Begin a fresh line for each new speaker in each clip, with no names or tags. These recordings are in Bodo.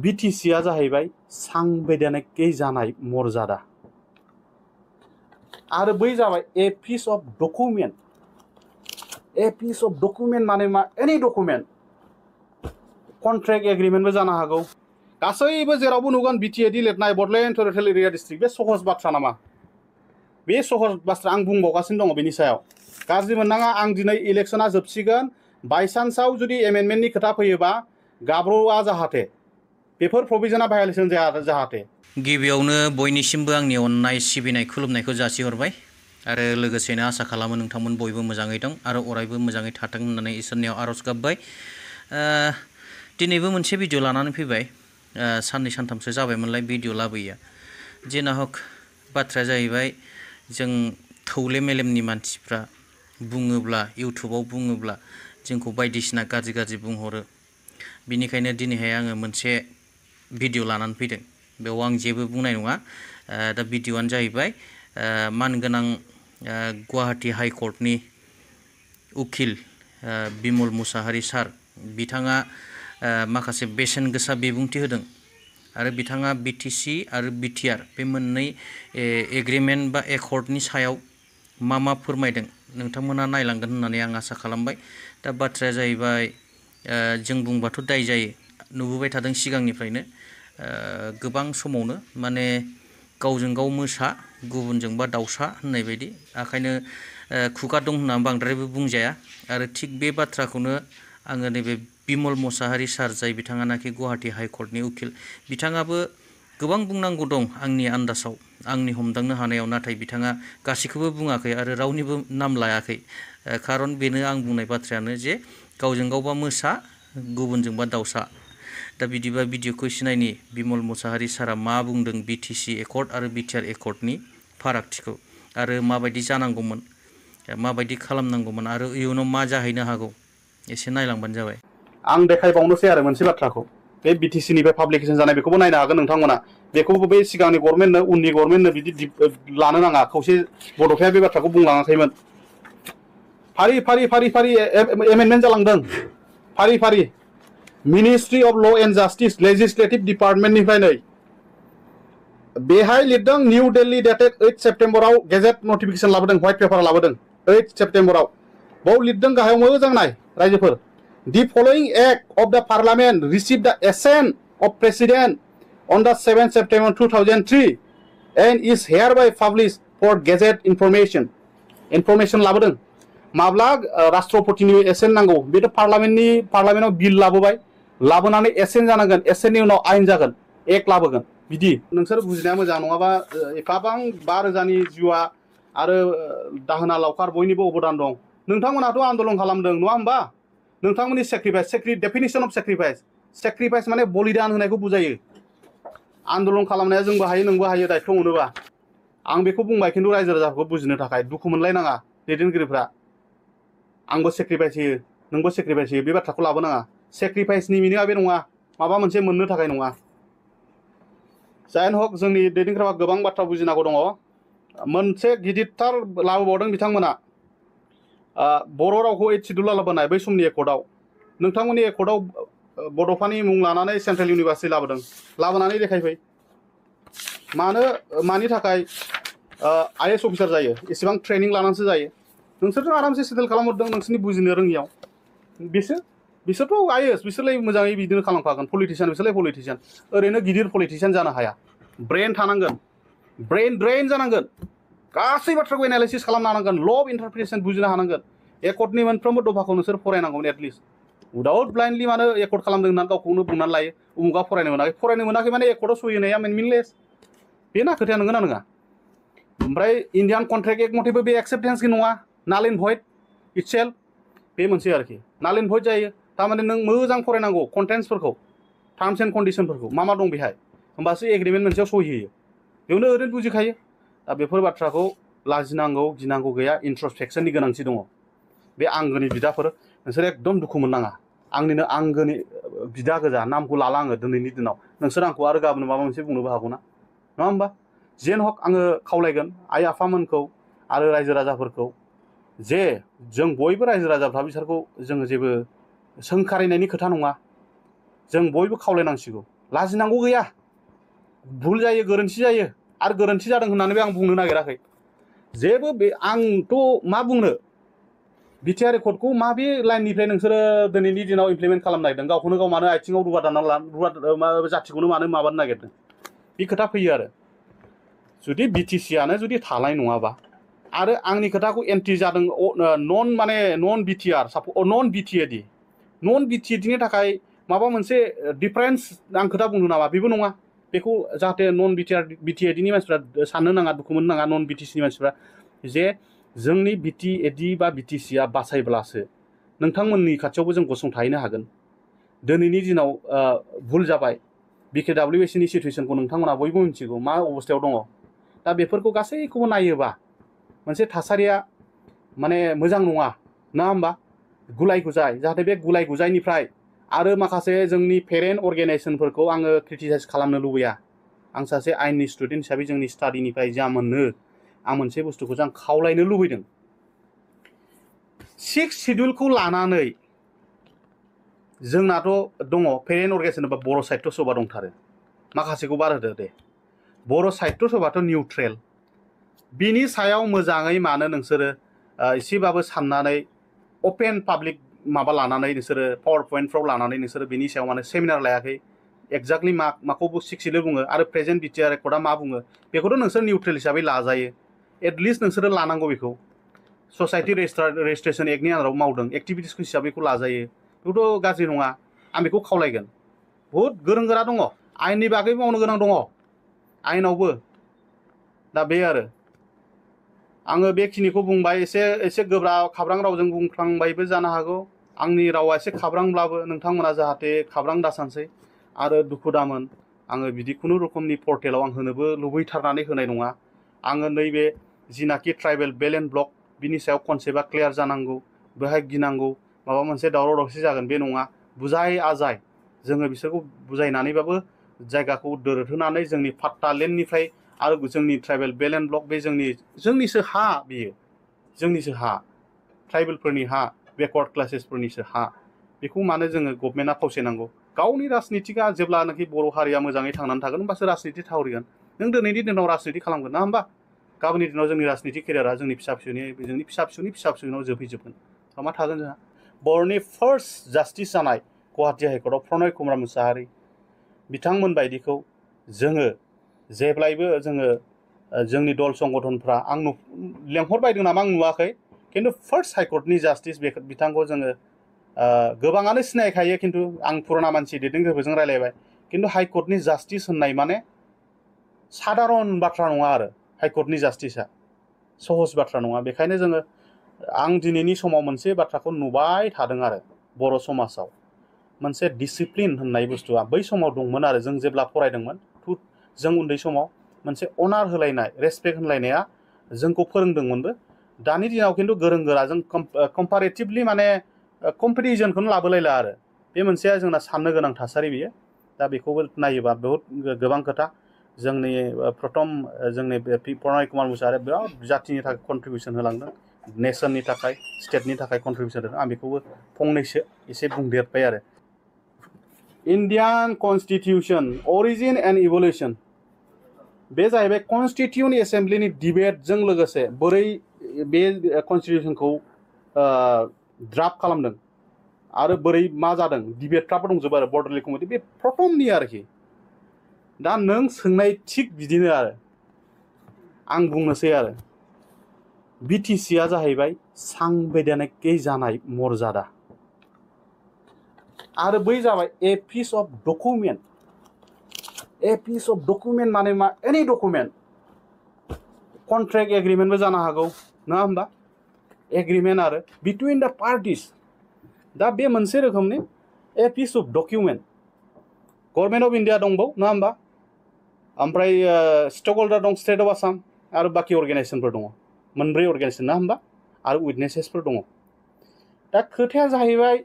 बिटिसिआ जाहैबाय सांबिधानिकै जानाय मर्यादा आरो बै जाबाय ए पिस अफ डकुमेन्ट माने मा एनी डकुमेन्ट कन्ट्रेक्ट एग्रिमेन्टबो जानो हागौ गासैबो जेरावबो नुगोन बिटिएडि लिरनाय बडलेण्ड टेरिटरियेल एरिया डिस्ट्रिक्ट बे सहज बाथ्रा नामा बे सहज बाथ्रा आं बुंबावगासिनो दङ बेनि सायाव गाज्रि मोननाङा आं दिनै इलेक्शना जोबसिगोन बायसान्सआव जुदि एमेन्डमेन्टनि खोथा फैयोबा गाब्र'आ जाहाथे बेफोर प्रभिजनआ भायलेसन जाया जाहाथे
गिबियावनो बयनिसिमबो आंनि अननाय सिबिनाय खुलुमनायखौ जासिहरबाय आरो लोगोसेनो आसा खालामो नोंथांमोन बयबो मोजाङै दं आरो अरायबो मोजाङै थाथों होननानै इसोरनियाव आरज गाबबाय दिनैबो मोनसे भिडिअ लानानै फैबाय साननै सानथामसो जाबायमोनलाय भिडिअ लाबोयैया जेना हक बाथ्राया जाहैबाय जों थौले मेलेमनि मानसिफ्रा बुङोब्ला इउटुबाव बुङोब्ला जोंखौ बायदिसिना गाज्रि गाज्रि बुंहरो बिनिखायनो दिनैहाय आङो मोनसे भिडिअ लानानै फैदों बेयाव आं जेबो बुंनाय नङा दा भिडिअआनो जाहैबाय मानगोनां गुवाहाटी हाइकर्टनि उकिल बिमल मुसाहारि सार बिथाङा माखासे बेसेन गोसा बिबुंथि होदों आरो बिथाङा बिटिसि आरो बिटिआर बे मोननै एग्रिमेन्ट बा एकर्डनि सायाव मा फोरमायदों नोंथांमोना नायलांगोन होननानै आं आसा खालामबाय दा बाथ्राया जाहैबाय जों बुंबाथ' दाय जायो नुबोबाय थादों सिगांनिफ्रायनो गोबां समावनो माने गावजों गाव मोसा गुबुनजोंबा दाउसा होननाय बायदि ओंखायनो खुगा दं होनना बांद्रायबो बुंजाया आरो थिग बे बाथ्राखौनो आङो नैबे बिमल मुसाहारि सार जाय बिथाङानाखि गुवाहाटी हाइकर्टनि उकिल बिथाङाबो गोबां बुंनांगौ दं आंनि आन्दासाव आंनि हमदांनो हानायाव नाथाय बिथाङा गासैखौबो बुङाखै आरो रावनिबो नाम लायाखै खारन बेनो आं बुंनाय बाथ्रायानो जे गावजों गावबा मोसा गुबुनजोंबा दाउसा दा बिदिबा भिडिअखौ सिनायनि बिमल मुसाहारि सारा मा बुंदों बिटिसि एकर्ड आरो बिटिआर एकर्डनि फारागथिखौ आरो माबायदि जानांगौमोन माबायदि खालामनांगौमोन आरो इयुनाव मा जाहैनो हागौ एसे नायलांबानो जाबाय
आं देखायबावनोसै आरो मोनसे बाथ्राखौ बे बिटिसिनिफ्राय पाब्लिकेसन जानाय बेखौबो नायनो हागोन नोंथांमोना बेखौबो बे सिगांनि गभर्नमेन्टनो उननि गभर्नमेन्टनो बिदि लानो नाङा खौसे बड'फाया बे बाथ्राखौ बुंलाङाखैमोन फारि फारि फारि फारि एमेन्डमेन्ट जालांदों फारि फारि ministry of law' and justice legislative डिपार्टमेन्टनिफ्राय नै बेहाय लिरदों निउ दिल्ली डेटेड 8 सेप्टेम्बराव गेजेट नटिफिकेसन लाबोदों व्हाइट पेपार लाबोदों 8 सेप्टेम्बराव बाव लिरदों गाहायाव मोजां नाय रायजोफोर The following act of the Parliament received the assent of President on the 7th September 2003 and is hereby published for Gazette information. Information लाबोदों माब्ला राष्ट्रपतिनि एसेन्ट नांगौ बेथ' पार्लामेन्टआव बिल लाबोबाय लाबोनानै एसेन्ट जानांगोन एसेन्टनि उनाव आयेन जागोन एक्ट लाबोगोन बिदि नोंसोर बुजिनाया मोजां नङाबा एफाबां 5,000नि जिउआ आरो दाहोना लावखार बयनिबो अबदान दं नोंथांमोनाथ' आन्दलन खालामदों नङा होमबा नोंथांमोननि डेफिनेशन अफ सेक्रिफाइस माने बलिदान होनायखौ बुजायो आन्दलन खालामनाया जोंबो हायो नोंबो हायो दायथ' मोनोबा आं बेखौ बुंबाय खिन्थु रायजो राजाखौ बुजिनो थाखाय दुखु मोनलायनाङा दैदेनगिरिफ्रा आंबो सेक्रिफाइस होयो नोंबो सेक्रिफाइस होयो बे बाथ्राखौ लाबोनाङा सेक्रिफाइसनि मिनिङा बे नङा माबा मोनसे मोननो थाखाय नङा जायानो हक जोंनि दैदेनगिरिफ्रा गोबां बाथ्रा बुजिनांगौ दङ मोनसे गिदिरथार लाबोबावदों बिथांमोना बर' रावखौ 8 सिडुल लाबोनाय बै समनि एकर्डआव नोंथांमोननि एकर्डआव बड'फानि मुं लानानै सेन्ट्रेल इउनिभार्सिटि लाबोनानै देखायफै मानि थाखाय आइएस अफिसार जायो एसेबां ट्रेनिं लानानैसो जायो नोंसोरथ' आरामसे सेटेल खालामहरदों नोंसोरनि बुजिनो रोङियाव बिसोरथ' आइएस बिसोरलाय मोजाङै बिदिनो खालामखागोन पलिटिशियान बिसोरलाय पलिटिशियान ओरैनो गिदिर पलिटिशियान जानो हाया ब्रेन थानांगोन ब्रेन ड्रेन जानांगोन गासै बाथ्राखौ एनालाइसिस खालामनो हानांगोन ल अफ इन्टारप्रिटेसन बुजिनो हानांगोन एकर्डनि मोनफ्रोमबो दफाखौ नोंसोर फरायनांगौमोन एटलिस्ट उइदाउट ब्लाइन्डलि मानो एकर्ड खालामदों होननानै गावखौनो बुंनानै लायो उमुगा फरायनो मोनाखै माने एकर्डआव सहि होनाया मिनलेस बेना खोथाया नंगौना नङा ओमफ्राय इन्डियान कन्ट्रेक्ट एक्ट मथेबो बे एक्सेप्टेन्सनि नङा नाल एन्ड भइड इटसेल्फ बे मोनसे आरोखि नाल एन्ड भइड जायो थारमाने नों मोजां फरायनांगौ कन्टेन्ट्सफोरखौ टार्म्स एन्ड कन्डिसनफोरखौ मा दं बेहाय होमबासो एग्रिमेन्ट मोनसेयाव सहि होयो बेयावनो ओरैनो बुजिखायो दा बेफोर बाथ्राखौ लाजिनांगौ गिनांगौ गैया इन्ट्रस्पेक्सननि गोनांथि दङ बे आंगोनि बिदाफोर नोंसोर एकदम दुखु मोननाङा आंनिनो आंगोनि बिदा गोजा नामखौ लाला आङो दिनैनि दिनाव नोंसोर आंखौ आरो गाबोन माबा मोनसे बुंनोबो हागौ ना नङा होमबा जेन हक आङो खावलायगोन आइ आफामोनखौ आरो रायजो राजाफोरखौ जे जों बयबो रायजो राजाफ्रा बिसोरखौ जोङो जेबो सोंखारिनायनि खोथा नङा जों बयबो खावलायनांसिगौ लाजिनांगौ गैया भुल जायो गोरोन्थि जायो आरो गोरोन्थि जादों होननानैबो आं बुंनो नागिराखै जेबो बे आंथ' मा बुंनो बिटिआर रेकर्डखौ माबे लाइननिफ्राय नोंसोरो दिनैनि दिनाव इमप्लिमेन्ट खालामनो नागिरदों गावखौनो गाव मानो आथिङाव रुवा दानना जाथिखौनो मानो माबानो नागिरदों बे खोथा फैयो आरो जुदि बिटिसिआनो जुदि थानाय नङाबा आरो आंनि खोथाखौ एन्टि जादों नन बिटिआर नन बिटिएडि नन बिटिएडिनि थाखाय माबा मोनसे डिफारेन्स आं खोथा बुंनो नामा बेबो नङा बेखौ जाहाथे नन बिटिएडिनि मानसिफ्रा साननो नाङा दुखु मोननो नाङा नन बिटिसिनि मानसिफ्रा जे जोंनि बिटिएडि बा बिटिसिआ बासायब्लासो नोंथांमोननि खाथियावबो जों गसंथाहैनो हागोन दिनैनि दिनाव भुल जाबाय बिकेडब्लिउएसनि सिटुएसनखौ नोंथांमोना बयबो मिथिगौ मा अबस्थायाव दङ दा बेफोरखौ गासैखौबो नायोबा मोनसे थासारिया माने मोजां नङा ना होमबा गुलाय गुजाय जाहाथे बे गुलाय गुजायनिफ्राय आरो माखासे जोंनि पेरेन्ट अर्गेनाइजेसनफोरखौ आङो क्रिटिसाइज खालामनो लुबैया आं सासे आइननि स्टुडेन्ट हिसाबै जोंनि स्टाडिनिफ्राय जा मोनो आं मोनसे बुस्थुखौ आं खावलायनो लुबैदों 6 शिड्युलखौ लानानै जोंनाथ' दङ पेरेन्ट अर्गेनाइजेसन बा बर' साहित्य सभा दंथारो माखासेखौ बार होदो दे बर' साहित्य सभाथ' निउट्रेल बिनि सायाव मोजाङै मानो नोंसोरो एसेबाबो साननानै अपेन पाब्लिक माबा लानानै नोंसोरो पावार पइन्टफ्राव लानानै नोंसोरो बिनि सायाव माने सेमिनार लायाखै एक्जाक्टलि माखौ 6 शिड्युल बुङो आरो प्रेजेन्ट बिटिआर रेकर्डआ मा बुङो बेखौथ' नोंसोर निउट्रेल हिसाबै लाजायो एटलिस्ट नोंसोरो लानांगौ बेखौ ससाइटि रेजिस्ट्रेसन एक्टनि आन्दाराव मावदों एक्टिभिटिसखौ हिसाबै बेखौ लाजायो बेखौथ' गाज्रि नङा आं बेखौ खावलायगोन बहुद गोरों गोरा दङ आयेननि बागै मावनो गोनां दङ आयेनावबो दा बे आरो आङो बेखिनिखौ बुंबाय एसे गोब्राब खाब्रां रावजों बुंफ्लांबायबो जानो हागौ आंनि रावा एसे खाब्रांब्लाबो नोंथांमोना जाहाथे खाब्रां दासानसै आरो दुखु दामोन आङो बिदि खुनु रोखोमनि पर्टेलाव आं होनोबो लुबैथारनानै होनाय नङा आङो नैबे जिनाखि ट्राइबेल बेल एन्ड ब्लक बिनि सायाव कनसेप्टआ क्लियार जानांगौ बेहाय गिनांगौ माबा मोनसे दावराव दावसि जागोन बे नङा बुजाय आजाय जोङो बिसोरखौ बुजायनानैबाबो जायगाखौ दोरदहोनानै जोंनि फाट्टा लेन्डनिफ्राय आरो जोंनि ट्राइबेल बेल एन्ड ब्लक बे जोंनिसो हा बियो जोंनिसो हा ट्राइबेलफोरनि हा बेकवार्ड क्लासेसफोरनिसो हा बेखौ मानो जोङो गभर्नमेन्टआ फावसायनांगौ गावनि राजनितिकआ जेब्लानाखि बर' हारिया मोजाङै थांनानै थागोन होमबासो राजनिति थावरिगोन नों दिनैनि दिनाव राजनिति खालामगोन ना होमबा गाबोननि दिनाव जोंनि राजनिति केरियारा जोंनि फिसा फिसौनि जोबहैजोबगोन मा थागोन जोंहा बर'नि फार्स्ट जास्टिस जानाय गुवाहाटि हाइकर्टआव प्रनय कुमार मुसाहारि बिथांमोन बायदिखौ जोङो जेब्लायबो जोङो जोंनि दल संगठनफ्रा आं लेंहरबायदों नामा आं नुवाखै खिन्थु फार्स्ट हाइकर्टनि जास्टिस बिथांखौ जोङो गोबाङानो सिनायखायो खिन्थु आं पुराना मानसि दैदेनगिरिफोरजों रायलायबाय खिन्थु हाइकर्टनि जास्टिस होननाय माने साधारन बाथ्रा नङा आरो हाइकर्टनि जास्टिसा सहज बाथ्रा नङा बेखायनो जोङो आं दिनैनि समाव मोनसे बाथ्राखौ नुबाय थादों आरो बर' समाजाव मोनसे डिसिप्लिन होननाय बुस्थुआ बै समाव दंमोन आरो जों जेब्ला फरायदोंमोन जों उन्दै समाव मोनसे अनार होलायनाय रेसपेक्ट होलायनाया जोंखौ फोरोंदोंमोनबो दानि दिनाव खिन्थु गोरों गोराजों कम्पारेटिभलि माने कम्पिटिसनखौनो लाबोलायला आरो बे मोनसेया जोंना साननो गोनां थासारि बियो दा बेखौबो नायोबा बहुत गोबां खोथा जोंनि प्रथम जोंनि प्रनय कुमार मुसाहारिया बिराद जातिनि थाखाय कन्ट्रिबिउसन होलांदों नेसननि थाखाय स्टेटनि थाखाय कन्ट्रिबिउसन होदों आं बेखौबो फंनैसो एसे बुंदेरबाय आरो इन्डियान कन्स्टिटिउसन अरिजिन एन्ड इभलिउसन बे जाहैबाय कन्स्टिटिउन्ट एसेम्ब्लिनि डिबेटजों लोगोसे बोरै बे कन्स्टिटिउसनखौ ड्राफ्ट खालामदों आरो बोरै मा जादों डिबेटफ्राबो दंजोबो आरो बर्डरलि कमिटि बे प्रथमनि आरोखि दा नों सोंनाय थिग बिदिनो आरो आं बुंनोसै आरो बिटिसिआ जाहैबाय सांबिधानिकै जानाय मर्यादा आरो बै जाबाय ए पिस अफ डकुमेन्ट माने मा एनि डकुमेन्ट कन्ट्रेक्ट एग्रिमेन्टबो जानो हागौ नङा होमबा एग्रिमेन्ट आरो बिटुइन द पार्टिस दा बे मोनसे रोखोमनि a piece of document government of India दंबाव नङा होमबा ओमफ्राय स्टेक हल्डार दं स्टेट अफ आसाम आरो बाखि अर्गेनाइजेसनफोर दङ मोनब्रै अर्गेनाइजेसन ना होमबा आरो उइटनेसेसफोर दङ दा खोथाया जाहैबाय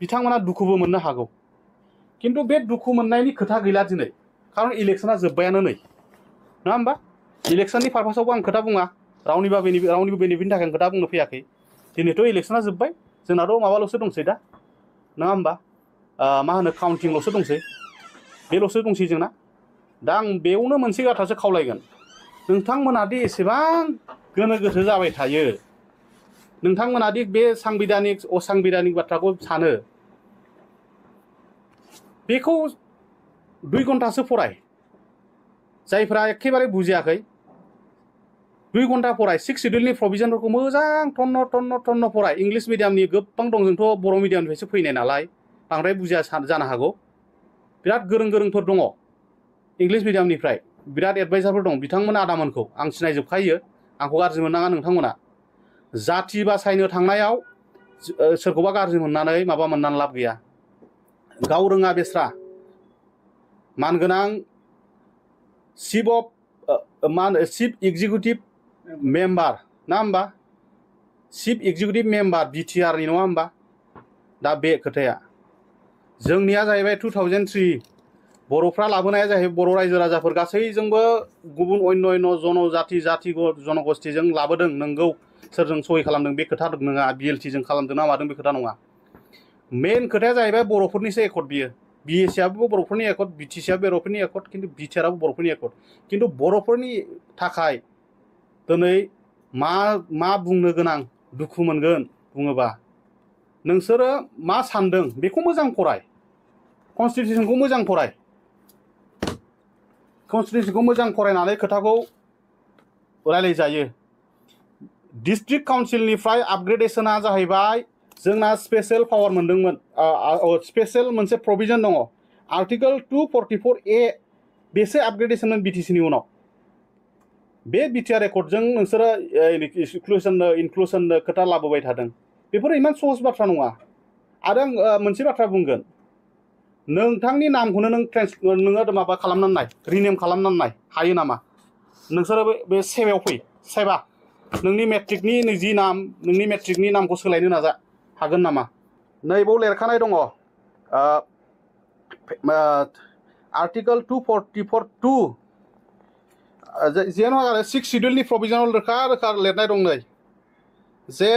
बिथांमोना दुखुबो मोननो हागौ खिन्थु बे दुखु मोननायनि खोथा गैला दिनै खारन इलेक्सना जोब्बायानो नै नङा होमबा इलेक्सननि पारपासावबो आं खोथा बुङा रावनिबो बेनिफिटनि थाखाय आं खोथा बुंनो फैयाखै दिनैथ' इलेक्सना जोब्बाय जोंनाथ' माबाल'सो दंसै दा नङा होमबा मा होनो काउन्टिंल'सो दंसै बेल'सो दंसै जोंना दा आं बेयावनो मोनसे बाथ्रासो खावलायगोन नोंथांमोना दि एसेबां गोनो गोथो जाबाय थायो नोंथांमोना दि बे सांबिधानिक असांबिधानिक बाथ्राखौ सानो बेखौ 2 घन्टासो फराय जायफ्रा एखेबारे बुजियाखै 2 घन्टा फराय 6 शिड्युलनि प्रभिजनफोरखौ मोजां टन्न फराय इंलिश मिडियामनि गोबां दं जोंथ' बर' मिडियामनिफ्रायसो फैनाय नालाय बांद्राय बुजिया जानो हागौ बिराद गोरोंफोर दङ इंलिश मिडियामनिफ्राय बिराद एडभाइजारफोर दं बिथांमोना आदामोनखौ आं सिनायजोबखायो आंखौ गाज्रि मोननाङा नोंथांमोना जाथि बासायनो थांनायाव सोरखौबा गाज्रि मोननानै माबा मोननानै लाब गैया गाव रोङा बेस्रा मानगोनां चिफ एग्जिकिउटिभ मेम्बार ना होमबा चिफ एग्जिकिउटिभ मेम्बार बिटिआरनि नङा होमबा दा बे खोथाया जोंनिया जाहैबाय 2003 बर'फ्रा लाबोनाया जाहैबाय बर' रायजो राजाफोर गासैजोंबो गुबुन अन्य जनजाति जनगोष्ठीजों लाबोदों नंगौ सोरजों सहि खालामदों बे खोथा नङा बिएलटिजों खालामदों ना मादों बे खोथा नङा मेन खोथाया जाहैबाय बर'फोरनिसो एकर्ड बियो बिएससिआबो बर'फोरनि एकर्ड बिटिसिआबो बर'फोरनि एकर्ड खिन्थु बिटिआरआबो बर'फोरनि एकर्ड खिन्थु बर'फोरनि थाखाय दिनै मा बुंनो गोनां दुखु मोनगोन बुङोबा नोंसोरो मा सानदों बेखौ मोजां फराय कनस्टिटिउसनखौ मोजां फराय कनस्टिटिउसनखौ मोजां फरायनानै खोथाखौ रायलायजायो डिस्ट्रिक्ट काउन्सिलनिफ्राय आपग्रेडेशना जाहैबाय जोंना स्पेशल पावार मोनदोंमोन स्पेशल मोनसे प्रभिजन दङ आर्टिकल 244A बेसो आपग्रेडेशनमोन बिटिसिनि उनाव बे बिटिआर एकर्डजों नोंसोरो इनक्लुजननो खोथा लाबोबाय थादों बेफोर इमान सहज बाथ्रा नङा आरो आं मोनसे बाथ्रा बुंगोन नोंथांनि नामखौनो नोङो माबा खालामनानै नाय रिनेम खालामनानै नाय हायो नामा नोंसोरो बे सेबायाव फै सेबा नोंनि मेट्रिकनि जि नाम नोंनि मेट्रिकनि नामखौ सोलायनो नाजा हागोन नामा नैबाव लिरखानाय दङ आर्टिकल 244(2) जेन' आरो 6 शिड्युलनि प्रभिजनाव रोखा लिरनाय दं नै जे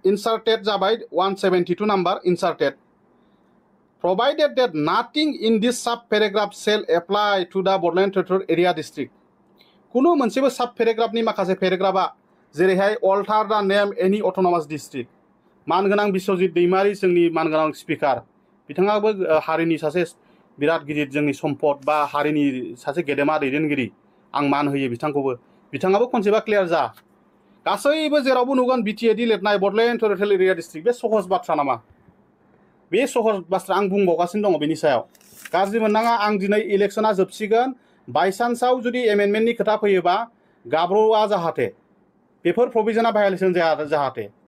inserted जाबाय 172 number inserted provided that nothing in this sub paragraph shall apply to the Bordland Territorial Area District कुनु मोनसेबो सब पेराग्राफनि माखासे पेराग्राफा जेरैहाय अल्टार द नेम एनी अटोनमास डिस्ट्रिक्ट मानगोनां बिश्वजित दैमारी जोंनि मानगोनां स्पिकार बिथाङाबो हारिनि सासे बिराद गिदिर जोंनि सम्पद बा हारिनि सासे गेदेमा दैदेनगिरि आं मान होयो बिथाङाबो कनसेप्टआ क्लियार जा गासैबो जेरावबो नुगोन बिटिएडि लिरनाय बडलेण्ड टेरिटरियेल एरिया डिस्ट्रिक्ट बे सहज बाथ्रा नामा बे सहज बाथ्रा आं बुंबावगासिनो दङ बेनि सायाव गाज्रि मोननाङा आं दिनै इलेक्शना जोबसिगोन बायसान्सआव जुदि एमेन्डमेन्टनि खोथा फैयोबा गाब्र'आ जाहाथे बेफोर प्रभिजना भायलेसन जाया जाहाथे